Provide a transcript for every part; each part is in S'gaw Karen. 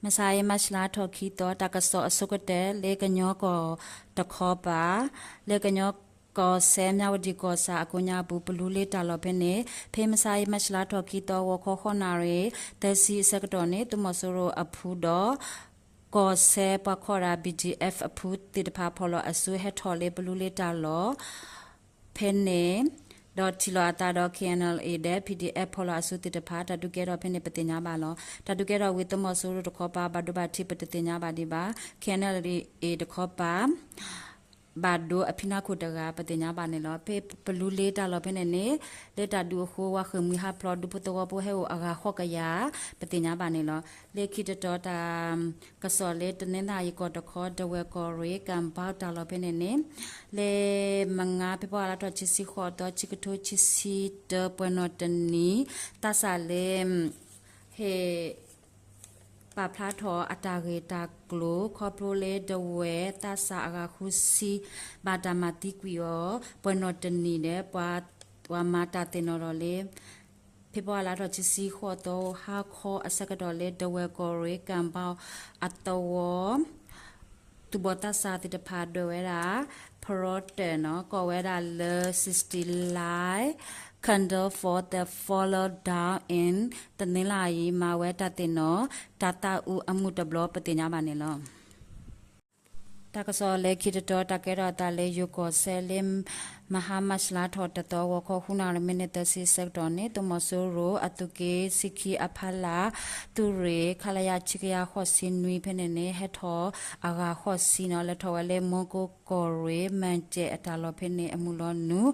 မုၢ်ဆါအံၤ မၢ်ၡလါထီၣ်ခံသီ တၢ်ကစီၣ်အဆိကတၢၢ် လၢကညီကီၢ်တခီပၤ, လၢကညီကီၢ်စဲၣ် မၠၣ်ဝတံၣ်ကီၢ်ဆၣ်အကိးညါပူၤ ပလူလ့တၢ်လီၢ်ဖဲန့ၣ် ဖဲမုၢ်ဆါအံၤ မၢ်ၡလါထီၣ်ခံသီ ဂီၤခီဃိးနၣ်ရံၣ် သၢဆံအဆၢကတီၢ်န့ၣ် သုးမီၤစိရိၤအဖုဒီး ကီၢ်စဲၣ်ပှၤခီၣ်ဒၣ် ဘီၣ်ကၠံၣ်အဲၣ်ဖ် အဖုသ့ၣ်တဖၣ် ဖီၣ်လီၤအစုဟဲထီၣ်လၢပလူလ့တၢ်လီၢ် ဖဲန့ၣ် ဒီးထံၣ်လိာ်အသးဒီး ခ့ၣ်အဲၣ်အၣ်လ်အ့ၣ် ဒီး ပီၣ်ဒီအ့ၣ်ဖ် ဖီၣ်လီၤအစုသ့ၣ်တဖၣ် တၢ်ဒုးကဲထီၣ်ဖဲန့ၣ် ပသ့ၣ်ညါဘၣ်လီၤ. တၢ်ဒုးကဲထီၣ်ဝံၤ သုးမီၤစိရိၤတခီပၤ ဘၣ်ဒိဘၣ်ထံး ပတသ့ၣ်ညါဘၣ်ဒံးဘၣ်. ခ့ၣ်အဲၣ်အၣ်လ်အ့ၣ်တခီပၤ ဘၣ်ဒိအဖံနါခိၣ်တဂၤ ပသ့ၣ်ညါဘၣ်န့ၣ်လီၤ. ဖဲပလူလ့တၢ်လီၢ်ဖဲန့ၣ်န့ၣ် လၢတၢ်ဒုးအဃိ ဝၤဃ့ၢ်မှံဟးဖျိး ဒူဖိသဝီဖိဟဲအိၣ်အဂၤဃိးကယၤ ပသ့ၣ်ညါဘၣ်န့ၣ်လီၤ. လၢခံတတီၤတၢ် ကစီၣ်လၢတနီသရံၣ်ကီၢ်တခီ ဒဝဲၢ်ကီၢ်ရ့ၣ် ကၣ်ဘၣ်တၢ်လီၢ်ဖဲန့ၣ်န့ၣ် လၢမုၢ်နၤ ဖဲဖ့ၤဘြူၤအါလါထီၣ်ခံဆံဃိးသီ ခံကထိခံဆံတၢ ပှဲၤနီၣ်တနံၣ် သးစၢ်လၢ ဟ့ၣ် ပာ်ဖျါထီၣ်အတၢ်ဂ့ၢ်တၢ်ကျိၤ ခီဖျိလၢဒဝဲၢ်သးစၢ်အဂၤဃုဆံ ဘၣ်တၢ်မၤသံကွံာ်အီၤ ပှဲၤနီၣ်တနံၣ်ဒီး ပှၤမၤတၢ်သ့ၣ်နီၣ်ထီၣ်လၢ ဖ့ၤဘြူၤအါလါထီၣ်ခံဆံဃိးသီ ဟါခီအဆၢကတီၢ်လၢ ဒဝဲၢ်ကီၢ်ရ့ၣ် ကၣ်ဘၣ်အသဝီ သူၣ်ဘီၣ်သးစၢ်သ့ၣ်တဖၣ်ဒွဲၣ်ဝဲဒၣ် ဖရီတၢၣ်နီၤ ကိးဝဲဒၣ်လၢ sixty light candle for the fallen down in တနီသရံၣ် မၤဝဲတၢ်သ့ၣ်နီၣ် တၢ်သးအုးအမူးတဘျီ ပသ့ၣ်ညါဘၣ်န့ၣ်လီၤ. တၢ်ကစီၣ်လၢခံတတီၤ တၢ်ကဲထီၣ်အသးလၢယိၤကီၢ်စဲၣ်လၢ မဟါမၢ်ၡလါထီၣ်တသီ ဂီၤခီဃုနၣ်ရံၣ် မံးနံးသၢဆံအဆၢကတီၢ်န့ၣ် သုးမီၤစိရိၤအသုးက့ဆံခံအဖီလာ် သုးရ့ၣ် ခလရ ခံကယၤဃိးဆံနွံဖဲန့ၣ်န့ၣ် ဟဲထီၣ်အဂၤဃိးဆံနီၤ လဲၤထီၣ်ဝဲလၢမူကိၢ်ကီၢ်ရ့ၣ် မၢၣ်ကၠဲၣ်အတၢ်လီၢ်ဖဲန့ၣ် အမုၢ်လီၤနုာ်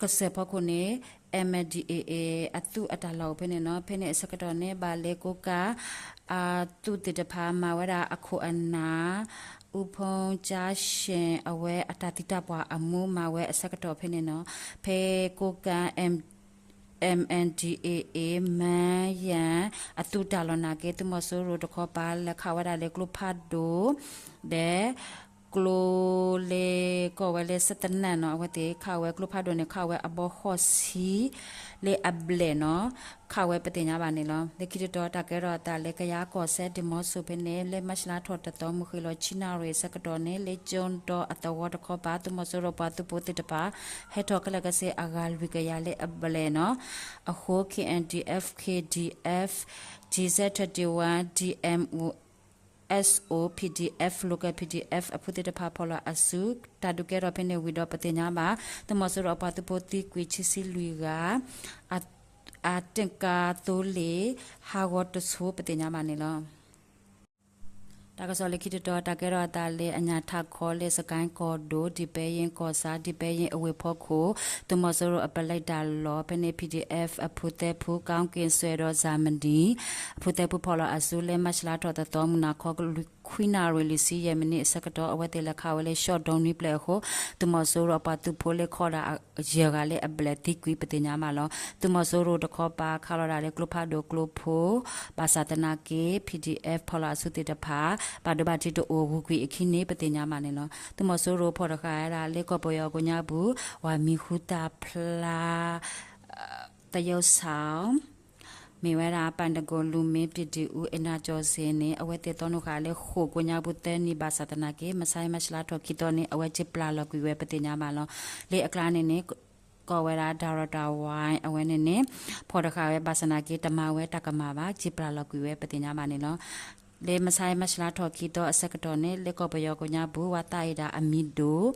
ကစၢၢ်ဖီခိၣ်န့ၣ် MNDAA အသုးအတၢ်လီၢ်အိၣ်ဖဲန့ၣ်နီၤ. ဖဲန့ၣ်အဆၢကတီၢ်န့ၣ် ဘၣ်လၢကိးကၣ် အသုးသ့ၣ်တဖၣ် မၤဝဲဒၣ်အခိၣ်အနၢ် အူဖိကၠါရှ့ၣ် အဝဲအတၢ်သံတၢ်ပှၢ်အမူး မၤဝဲအဆၢကတီၢ်ဖဲန့ၣ်နီၤ. ဖဲကိးကၣ် MNDAA မၢယၣ် အသုးတၢ်လီၢ်နာ်က့ သုးမီၤစိရိၤတခီပၤ လဲၤခးဝဲဒၣ်လၢကျိဖးဒိၣ် ဒီး ကျိလၢကိးဝဲလၢ စဲးသနၣ်နီၤ အဝဲသ့ၣ်ခးဝဲကျိဖးဒိၣ်န့ၣ် ခးဝဲအဘီဃိးဆံ လၢအဘျဲၣ်နီၤ ခးဝဲပသ့ၣ်ညါဘၣ်န့ၣ်လီၤ. လၢခံတတီၤ တၢ်ကဲထီၣ်အသးလၢ ကယၤကီၢ်စဲၣ် ဒံၣ်မီဆိၣ်ဖဲန့ၣ် လၢမၢ်ၡလါထီၣ်တသီ မုၢ်ဃ့ၢ်လီၤဆံနၣ်ရံၣ်အဆၢကတီၢ်န့ၣ် လၢကၠိဒီးအသဝီတခီပၤ သုးမီၤစိရိၤပှၤသုးဖိသ့ၣ်တဖၣ် ဟဲထီၣ်ခဲလၢာ်ခဲဆ့အဂၤလွံၢ်ကယၤလၢအဘျဲၣ်နီၤ အဃိ KNDF KDF GZ thirty one DMO SO PDF local PDF အဖုသ့ၣ်တဖၣ် ဖီၣ်လီၤအစု တၢ်ဒုးကဲထီၣ်ဖဲန့ၣ်ဝံၤဒီး ပသ့ၣ်ညါဘၣ် သုးမီၤစိရိၤအပှၤသုးဖိသံကွံာ်ခံဆံလွံၢ်ဂၤ အတ့ၢ်ကါသိလ့ၣ် ဟးဂီၤတဆိ ပသ့ၣ်ညါဘၣ်န့ၣ်လီၤ. တၢ်ကစီၣ်လၢခံတတီၤ တၢ်ကဲထီၣ်အသးလၢအညၣ်ထးခီလၢ စကဲၣ်ကီၢ်ဒိၣ် ဒံၣ်ပဲယ့ၣ်ကီၢ်ဆၣ် ဒံၣ်ပဲယ့ၣ်အဝ့ၢ်ဖီခိၣ် သုးမီၤစိရိၤအပလဲတၢ်လီၢ်ဖဲန့ၣ် PDF အဖုသဲဖု ကီၢ်က့ၣ်စွဲဒီး စၣ်မံၣ်ဒံၣ် အဖုသဲဖုဖီၣ်လီၤအစုလၢ မၢ်ၡလါထီၣ်တသီ မုၢ်နၤခီ ခွံနၣ်ရံၣ်လွံၢ်ဆံယဲၢ်မံးနံးအဆၢကတီၢ် အဝဲသ့ၣ်လဲၤခးဝဲလၢရှီၣ်ဒီနွံပျဲၢ်အဃိ သုးမီၤစိရိၤအပှၤသုးဖိလၢခီဒၣ်ယဲၢ်ဂၤလၢအဘျဲၣ်သံကွံာ် ပသ့ၣ်ညါဘၣ်လီၤ. သုးမီၤစိရိၤတခီပၤ ခးလီၤဒၣ်လၢကျိဖးဒိၣ်ကျိဖိ ဘၣ်ဆၣ်သနာ်က့ PDF ဖီၣ်လီၤအစုသ့ၣ်တဖၣ် ဘၣ်ဒိဘၣ်ထံးတအိၣ် ဂုၤကွံာ်အခံန့ၣ် ပသ့ၣ်ညါဘၣ်န့ၣ်လီၤ. သုးမီၤစိရိၤဖီၣ်တဃာ်ဝဲဒၣ်လၢကီၢ်ပယီၤကိးညါပူၤ ပှၤမံၤဟူသၣ်ဖျါ သယုၢ်စီၤ မ့ၢ်ဝဲဒၣ် ပၣ်တကိၣ်လူၤမ့ၢ် ပံၣ်ဒံၣ်အူ အ့ၣ်နၣ်ကၠီၣ်စ့ၣ်န့ၣ် အဝဲသ့ၣ်သီနုာ်ဃာ်လၢဃိာ်ကိးညါပူၤသၢနံၣ် ဘၣ်ဆၣ်သနာ်က့ မုၢ်ဆါအံၤမၢ်ၡလါထီၣ်ခံသီန့ၣ် အဝဲစံးပျၢ်လီၤကွံာ်ဝဲ ပသ့ၣ်ညါဘၣ်လီၤ. လၢအကျါန့ၣ်န့ၣ် ကိးဝဲဒၣ် ဒၣ်ရၣ်တၢ်ဝါ အဝဲန့ၣ်န့ၣ် ဖီၣ်တဃာ်ဝဲ ဘၣ်ဆၣ်သနာ်က့ တမၤဝဲတၢ်ကမၣ်ဘၣ် စံးပျၢ်လီၤကွံာ်ဝဲ ပသ့ၣ်ညါဘၣ်န့ၣ်လီၤ. လၢမုၢ်ဆါအံၤမၢ်ၡလါထီၣ်ခံသီအဆၢကတီၢ်န့ၣ် လၢကီၢ်ပယီၤကိးညါပူၤ ပှၤသးအံၤဒၣ်အမံၤဒိၣ်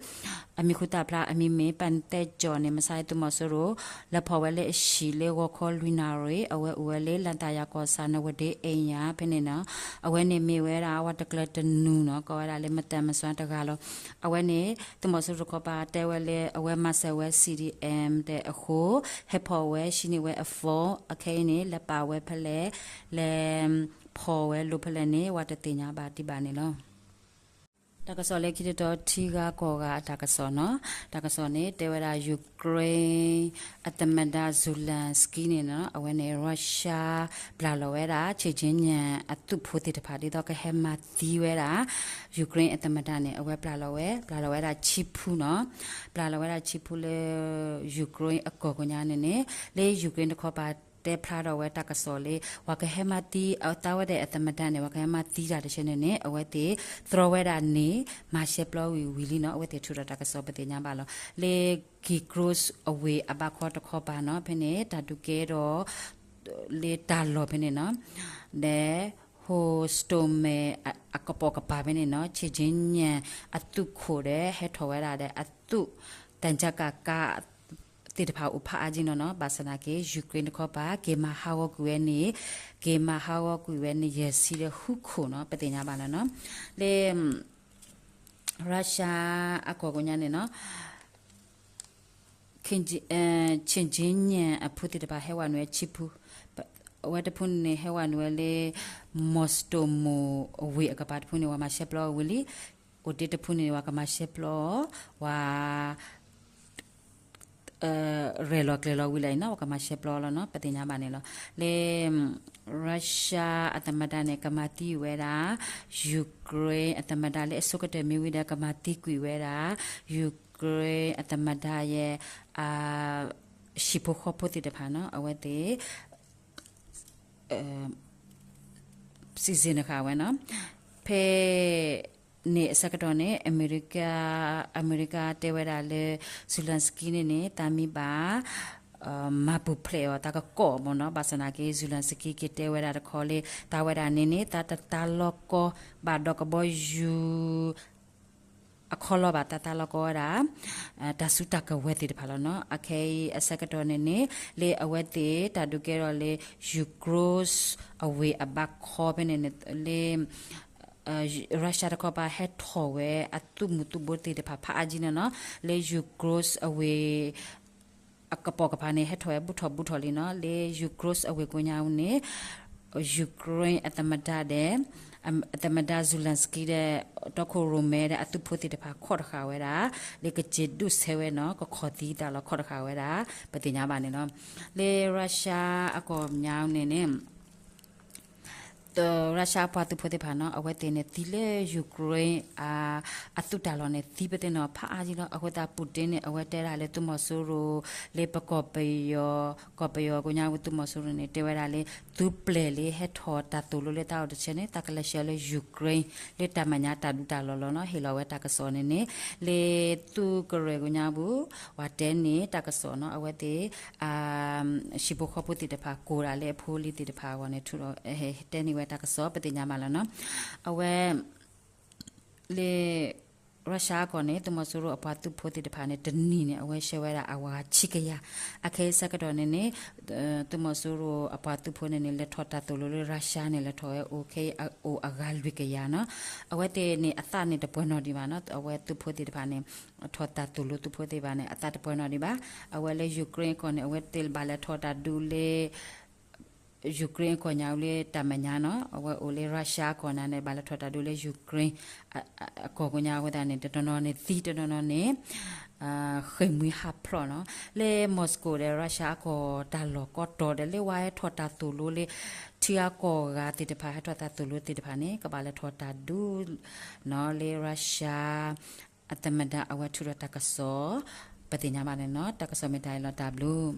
အမံၤဟူသၣ်ဖျါအမံၤမ့ၢ် ပၣ်သဲကၠီၣ်န့ၣ် မုၢ်ဆါအံၤသုးမီၤစိရိၤ လဲၤဖီၣ်ဝဲလၢအဟံၣ်လၢဂီၤခီလွံၢ်နၣ်ရံၣ် အဝဲအိၣ်ဝဲလၢ လၣ်တၢ်ယၤကီၢ်ဆၣ် နဝဒ့အ့ၣ်ယၤ ဖဲန့ၣ်နီၤ အဝဲန့ၣ်မ့ၢ်ဝဲဒၣ် ပှၤတကျၢၤတနူၤနီၤ ကိးဝဲဒၣ်လၢ မတၤမစွါတဂၤလီၤ. အဝဲန့ၣ် သုးမီၤစိရိၤတခီပၤတဲဝဲလၢ အဝဲမၤစၢၤဝဲ CDM ဒီးအဃိ ဟဲဖီၣ်ဝဲ ဟံးန့ၢ်ဝဲအ phone အခဲအံၤန့ၣ် လဲၤပာ်ဝဲဖဲလဲၣ် လဲၤဖီၣ်ဝဲလိာ်ဖဲလဲၣ်န့ၣ် ပှၤတသ့ၣ်ညါဘၣ်ဒံးဘၣ်န့ၣ်လီၤ. တၢ်ကစီၣ်လၢခံတတီၤ ထံဂၤကီၢ်ဂၤအတၢ်ကစီၣ်နီၤ. တၢ်ကစီၣ်န့ၣ် တဲဝဲဒၣ် ယူၤကရ့ၣ် အသမ္မတ Zelenskyy န့ၣ်နီၤ အဝဲန့ၣ် Russia ပျၢ်လီၤဝဲဒၣ် ခြေကျင်းညံ အသုးဖိသ့ၣ်တဖၣ် ဒ်သိးကဟဲမၤသံဝဲဒၣ် ယူၤကရ့ၣ်အသမ္မတန့ၣ် အဝဲပျၢ်လီၤဝဲ ပျၢ်လီၤဝဲဒၣ်ဆံဖုနီၤ. ပျၢ်လီၤဝဲဒၣ်ဆံဖုလၢ ယူၤကရ့ၣ်အကီၢ်ကိးညါန့ၣ်န့ၣ် လၢယူၤကရ့ၣ်တခီပၤ တဲဖျါထီၣ်ဝဲတၢ်ကစီၣ်လၢ ပှၤကဟဲမၤသံ အတၢ်ဝဲဒၣ်အသမ္မတန့ၣ် ပှၤကဟဲမၤသံတၢ်တဆၢန့ၣ်န့ၣ် အဝဲသ့ၣ် သြီဝဲဒၣ်န့ၣ် မၤရှဲပျီဝံၤဝံၤလံနီၤ အဝဲသ့ၣ်ထုးထီၣ်တၢ်ကစီၣ်ပသ့ၣ်ညါဘၣ်လီၤ. လၢ Kyiv Cross အဝ့ၢ်အဘးခီတခီပၤနီၤ ဖဲန့ၣ် တၢ်ဒုးကဲထီၣ် လၢတၢ်လီၢ်ဖဲန့ၣ်နီၤ ဒီး Hostomel အကပိာ်ကပၤဖဲန့ၣ်နီၤ Chechnya အသုးခိၣ်ဒီး ဟဲထီၣ်ဝဲဒၣ်ဒီးအသုး တၢ်ကၢ်ကး သ့ၣ်တဖၣ်အိၣ်ဖးအါကံနီၤနီၤ ဘၣ်ဆၣ်သနာ်က့ Ukraine တခီပၤ က့ၤမၤဟးဂီၤကွံာ်ဝဲန့ၣ် က့ၤမၤဟးဂီၤကွံာ်ဝဲန့ၣ် ယဲၢ်ဆံဒီးဃုခိၣ်နီၤ ပသ့ၣ်ညါဘၣ်လီၤနီၤ. လၢ Russia အကီၢ်ကိးညါန့ၣ်နီၤ Chechnya အဖုသ့ၣ်တဖၣ်ဟဲဝဲနုာ်ဝဲဆံဖု, အဝဲတဖုန့ၣ်ဟဲဝဲနုာ်ဝဲလၢ Mostomo အဝ့ၢ်အကပၤတဖုန့ၣ် ပှၤမၤရှဲပျီဝံၤလံ, အိၣ်တ့ၢ်တဖုန့ၣ် ပှၤကမၤရှဲပျီ, ပှၤ ရဲၣ်လီၤကျဲၤလီၤဝံၤလံနီၤ ပှၤကမၤရှဲပျီလီၤနီၤ ပသ့ၣ်ညါဘၣ်န့ၣ်လီၤ. လၢ Russia အသမ္မတန့ၣ် ကမၤသံဝဲဒၣ် Ukraine အသမ္မတလၢအဆိကတၢၢ်မ့ၢ်ဝံၤဒီး ကမၤသံကွံာ်ဝဲဒၣ် Ukraine အသမ္မတယဲၢ် ဟံၣ်ဖိဃီဖိသ့ၣ်တဖၣ်နီၤ အဝဲသ့ၣ် စံးစ့ၣ်နဃာ်ဝဲနီၤ. ဖဲ န့ၣ်အဆၢကတီၢ်န့ၣ် အမဲရကၤတဲဝဲဒၣ်လၢ Zelensky န့ၣ်န့ၣ် တၢ်မ့ၢ်ဘၣ် မၤပူၤဖျဲးအီၤ တၢ်ကကိးမ့ၢ်နီၤ ဘၣ်ဆၣ်သနာ်က့ Zelensky က့ၤတဲဝဲဒၣ်တခီလၢ တၢ်ဝဲဒၣ်န့ၣ်န့ၣ် တၢ်တတၢ်လီၤကီ ဘၣ်ဒီးကဘီယူၤ အခီလီၤဘၣ် တၢ်တၢ်လီၤကီဝဲဒၣ် တၢ်စုတၢ်ကဝဲၤသ့ၣ်တဖၣ်လီၤနီၤ. အခဲအံၤအဆၢကတီၢ်န့ၣ်န့ၣ် လၢအဝဲသ့ၣ်တၢ်ဒုးကဲထီၣ်လၢ Ukraine အဝ့ၢ်အဘးခီဖဲန့ၣ်န့ၣ် လၢ Russia တခီပၤဟဲထီၣ်ဝဲအသုးမုၢ်သုးဘိသ့ၣ်တဖၣ်ဖးအါကံနီၤနီၤ လၢ Ukraine အဝ့ၢ် အကပိာ်ကပၤန့ၣ် ဟဲထီၣ်ဝဲဘူးထီၣ်ဘူးထီၣ်လံနီၤ လၢ Ukraine အဝ့ၢ်ကိးညါန့ၣ် Ukraine အသမ္မတဒီး အသမ္မတ Zelensky ဒီး တီခိၣ်ရိၣ်မဲဒီးအသုးဖိသ့ၣ်တဖၣ်ခိးတဃာ်ဝဲဒၣ် လၢကစၢၢ်ဒိၣ်ဆဲးဝဲနီၤ ကခီၣ်သံသးလီၤခိးတဃာ်ဝဲဒၣ် ပသ့ၣ်ညါဘၣ်န့ၣ်လီၤ. လၢ Russia အကီၢ်ညါန့ၣ်န့ၣ် Russia အပှၤသုးဖိသ့ၣ်တဖၣ်နီၤ အဝဲသ့ၣ်န့ၣ်သံလၢ Ukraine အသုးတၢ်လီၢ်န့ၣ် သံပသ့ၣ်နီၤဖးအါကံလီၤ. အဃိသတး Putin န့ၣ် အဝဲတဲဒၣ်လၢသုးမီၤစိရိၤ လၢပကီၢ်ပယီၤ ကီၢ်ပယီၤကိးညါဝဲသုးမီၤစိရိၤန့ၣ် တဲဝဲဒၣ်လၢ သုပျဲၢ်လၢဟဲထီၣ်တၢ်သိၣ်လိလၢတၢ်အိၣ်တဆၢန့ၣ် သးကလဲၤဆှၢလၢ Ukraine လၢတၢ်မဲာ်ညါတၢ်ဒူတၢ်လီၢ်လီၤနီၤ ဟ့ၣ်လီၤဝဲတၢ်ကစီၣ်န့ၣ်န့ၣ် လၢသုးကရၢၢ်ကိးညါပူၤ ပှၤတဲန့ၣ်တၢ်ကစီၣ်နီၤ အဝဲသ့ၣ် ဟံၣ်ဖိဃီဖိသ့ၣ်တဖၣ် ကိးဒၣ်လၢအဖိအလံၤသ့ၣ်တဖၣ်အဂီၢ်န့ၣ် ထုးဒီး တဲန့ၢ်ဝဲတၢ်ကစီၣ် ပသ့ၣ်ညါဘၣ်လီၤနီၤ. အဝဲ လၢ Russia အကီၢ်န့ၣ် သုးမီၤစိရိၤအပှၤသုးဖိသ့ၣ်တဖၣ်န့ၣ် တနံၤန့ၣ် အဝဲဆှၢဝဲဒၣ်အဝၤဆံကယၤ, အခဲအံၤဆၢကတီၢ်န့ၣ်န့ၣ် သုးမီၤစိရိၤအပှၤသုးဖိန့ၣ်န့ၣ် လဲၤထီၣ်တၢ်သိၣ်လိလၢ Russia န့ၣ် လဲၤထီၣ်ဝဲအိၣ်ခဲအံၤအိၣ်အဂၤလွံၢ်ကယၤနီၤ. အဝဲသ့ၣ်န့ၣ် အသးန့ၣ်တပှဲၤနီၣ်ဒံးဘၣ်နီၤ အဝဲသုးဖိသ့ၣ်တဖၣ်န့ၣ် ထီၣ်တၢ်သိၣ်လိသုးဖိသ့ၣ်တဖၣ်န့ၣ် အသးတပှဲၤနီၣ်ဒံးဘၣ်. အဝဲလၢ Ukraine အကီၢ်န့ၣ် အဝဲသ့ၣ်ဘၣ်လဲၤထီၣ်တၢ်ဒုးလၢ Ukraine အကီၢ်ညါဝံၤလၢတၢ်မဲာ်ညါနီၤ အဝဲအိၣ်လၢ Russia အကီၢ်ညါန့ၣ် ဘၣ်လဲၤထီၣ်တၢ်ဒုးလၢ Ukraine အကီၢ်ကိးညါအဃိသတးန့ၣ် တနီၤနီၤန့ၣ်သံ တနီၤနီၤန့ၣ် ဃ့ၢ်မှံဟးဖျိးနီၤ. လၢ Moscow ဒီး Russia အကီၢ်တၢ်လီၢ်ကီတီၤဒီး လၢဝဲဟဲထီၣ်တၢ်သိၣ်လိလၢ ထံအကီၢ်ဂၤသ့ၣ်တဖၣ် ဟဲထီၣ်တၢ်သိၣ်လိသ့ၣ်တဖၣ်န့ၣ် ကဘၣ်လဲၤထီၣ်တၢ်ဒုးနီၤ လၢ Russia အသမ္မတအဝဲထုးထီၣ်တၢ်ကစီၣ် ပသ့ၣ်ညါဘၣ်န့ၣ်နီၤ. တၢ်ကစီၣ်မ့ၢ်တၢ်အံၤလီၤ တၢ်ဘျုး